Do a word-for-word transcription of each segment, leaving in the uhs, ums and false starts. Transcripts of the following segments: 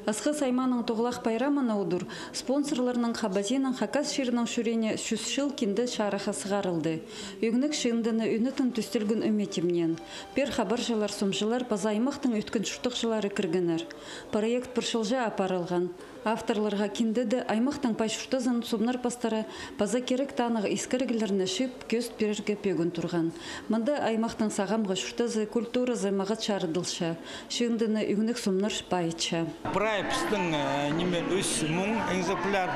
Асхыс аймааның тоғылах пайрамына удур спонсорларның хабазиинаң Хакас чирінің чӱреене чӱс чыл кинде чарыхы сығарылды. Ӧңніг чыындыны ӱнетін тӧстелген ӱметімнеен. Пеер хабарҷылар, сомҷылар паза аймахтың ӧткін чуртағҷылары кіргеннер. Проект пір чылҷа апарылған. Авторларға киндеде аймахтың пай чуртазын сомнар пастыра паза кирек танығ искіріглерні чыып кӧзіт пирерге пӧгін турған. Мында аймахтың сағамғы чуртазы, культуразы мағат чарыдылча. Чыындыны ӧңніг сомнар пайытча. Прай пістің, э, ниме, ӱс муң экземпляр.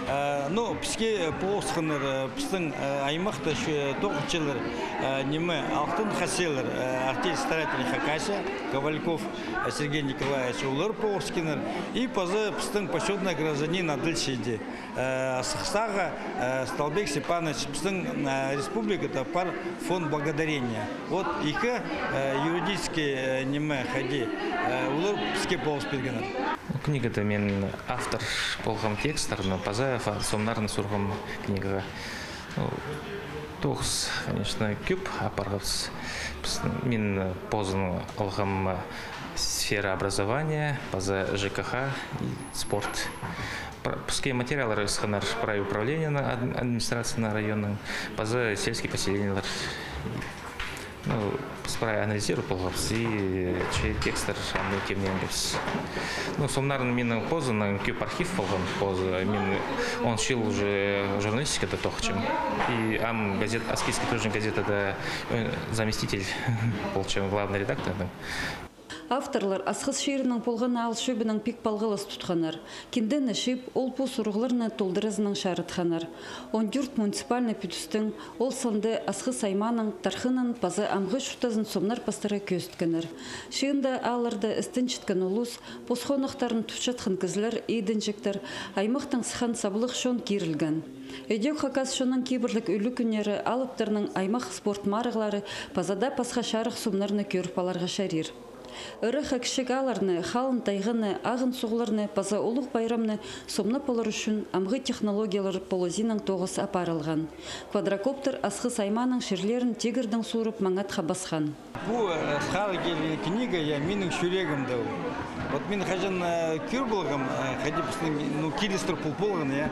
Э, ну, піске, э, полысханнар, э, пістің, э, аймахта чӧ-, тоғынчалар, э, ниме, алтын хасийлер, э, артель старателей Хакасия, Ковальков, э, Сергей Николаевич, олар полысханнар. И паза пістің почётный гражданин Адыль Чиди. Э, Асхыстағы, э, Столбек Степанович, пістің, э, республикада пар фонд благодарения. Вот ікі, э, юридический, э, ниме, хайди, э, олар піске полыс пиргеннер. Ну, книгада мин автор полғам текстерні, паза фа-, сомнарны сурғам книгаға. Ну, тоғыс, конечно, кӧп апарғабыс. Піс-, мин позым алғам, э, сфера образования, паза Ж К Х и спорт. Пр-, піске материаллар ысханнар прай управлениенің, ад-, администрацияның районның, паза сельский поселениелер. Ну, піс прай анализировать полғабыс, и че тексттер аны кемненгебіс. Ну, сомнарның минің позымның кӧп архив полған, позы, мин он чыл уже журналистикада тоғынчам. И ам газет, Аскизский труженик газетада, э, заместитель полчам, главный редакторның. Авторлар Асхыс чирінің полған аал-чӧбінең пик палғалыс тутханнар. Киндені чыып, ол пу сурығларны толдыразынаң чарытханнар. Он тӧрт муниципальный пӱдістің, ол санда Асхыс аймааның тархынын паза амғы чуртазын сомнар пастыра кӧзіткеннер. Чыында аалларда істенчеткен улус, пос хонахтарын тутчатхан кізілер, идінҷектер, аймахтаң сыххан саблығ чон кирілген. Ідӧк хакас чонның кибірліг ӱлӱкӱннері, алыптарның аймах спорт марығлары паза даа пасха чарых сомнарны кӧріп аларға чарир. Ырах кічіг аалларны, халын тайғаны, ағын суғларны паза улуғ пайрамны сомнап полар ӱчӱн амғы технологиялар полызинаң тоғыс апарылған. Квадрокоптер Асхыс аймааның чирлерін тигірдең суурып маңатха пасхан. Пу, э, сығара килген книга, я, минің чӱрегімде ол. Вот мин хаҷан, э, кӧр полғам, э, хайди пістің, ну, килістір пол полған, я.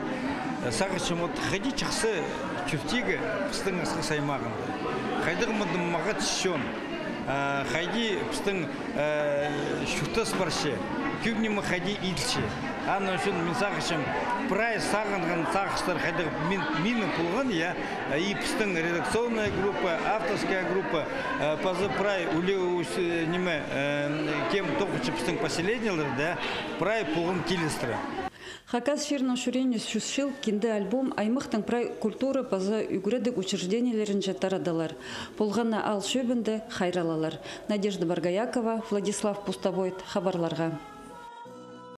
Э, сағынчам, вот хайди чахсы чӧптігі пістің Асхыс аймағында. Хайдағ мында мағат чон. Э, хайди пістің, э, чуртас парча, кӧп ниме хайди иділче. Аның ӱчӱн мин сағынчам, прай сағынған сағыстар хайдағ мин, минің полған, я, и пістің редакционная группа, авторская группа, э, паза прай уле-, ус-, э, ниме, э, кем тоғынча пістің поселениелерде, прай полған килістіре. Хакас чирінің чӱреене чӱс чыл кинде альбом аймахтың прай культура паза ӱгредіг учреждениелерінҷе тарадылар. Полған на аал чӧбінде хайраллалар. Надежда Боргоякова, Владислав Пустобойт, хабарларға.